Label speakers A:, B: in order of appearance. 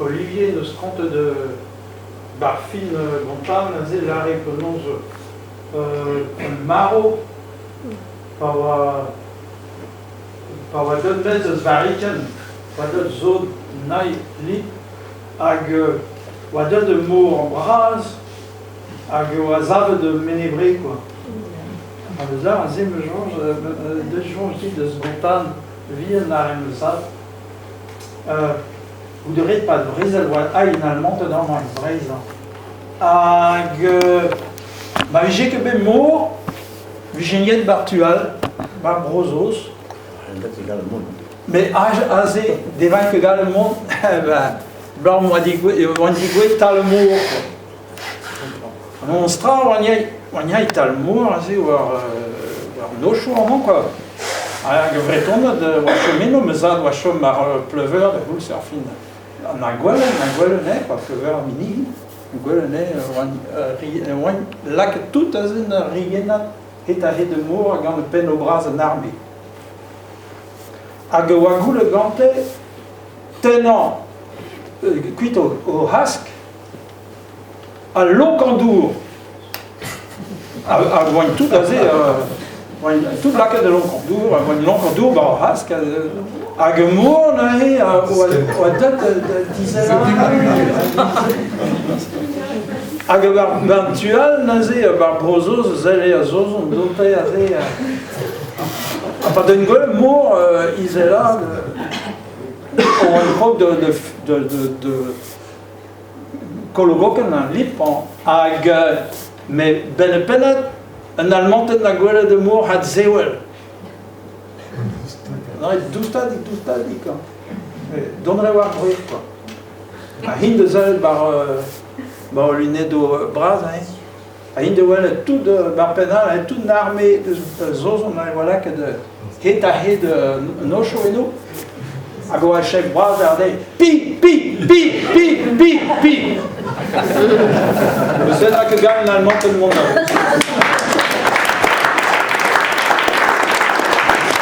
A: Olivier 'neus kontet 'bar fin gantañ neuze 'lâre penaos marv pa oa pa oa deuet maez eus Variken, oa deuet sod nay lip hag oa deuet ur mor bras hag e oa savet ur Mene-Bre kwa. Ha neuze aze 'm eus soñj deus soñj dit deus gontañ vihan àr em zad. Goude ret 'pad brezel 'oa aet an Almanted amañ e Breizh hañ. Hag ma vije ket bet mor, 'vije get 'bar tu all, 'bar Bro-Saoz. Met aze 'devaint ket gallet mont, ben 'blam 'oa digouezhet 'tal mor kwa. Monstra 'oan yaet 'tal mor aze war war nochoù amañ kwa. Hag ar Vretoned 'oa chom eno, ma zad 'oa chom ar Pleuveur da goulz ar fin. Na gwelet, na gwelet anezhe kwa, Pleuveur ar Minihi. Gwelet anezhe 'oant lakaet tout aze 'n ur rigennad hed-ha-hed ar mor gant pennoù bras an arme. Hag e oa goulet gante tennañ kuit o c'hask Al lonkañ-dour a voint tout aze, voint tout lakaet da lonkañ-dour, a voint lonkañ-dour war ar c'hask, hag ur mor neuze oa deut da dizelañ. Hag war an tu all neuze, war Bro-Saoz, a selle ar Saozon dont aze. Ha pa deuint gwell mor izelañ, oant krog da Kologokenn ha lipañ hag met benn e pennad un Almanted a gwelet e mor had-sewel. Doustadik, doustadik, hein. Dont a war gwir, quoi. Ha int da sellet war war o lunedoù bras, hein. Ha int da welet tout bar penn all, tout an arme deus Saozon a oa lakaet hed-ha-hed an aochoù eno. Hag oa chef bras ar deiz. Pi, pi, pi, pi, pi, pi. Sed ket gant an Almanted mont.